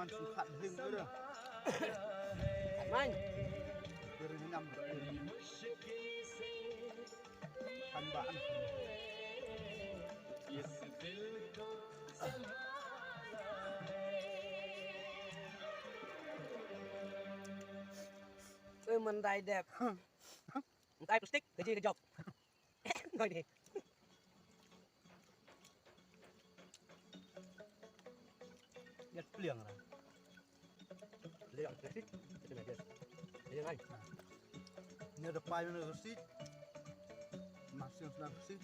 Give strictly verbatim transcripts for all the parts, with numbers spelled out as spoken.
Sngewkhat hing ïa. Man. Ïa ring ngam. Kan ba an. Oi, man dai dep. Ntai plastik, ka ji ka jop. Noi ni. Ïa pliang lah. Pliang plastik, kita nak dia. Dia ngai. Ni ada pai mana plastik. Masih nak plastik.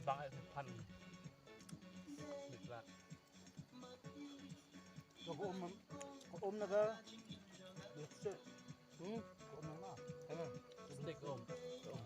Bang ai pan. Biklat. Ko um, ko um na ka. Biasa. Hmm? Ko um na. Ano? Hindi ko um. Ko um.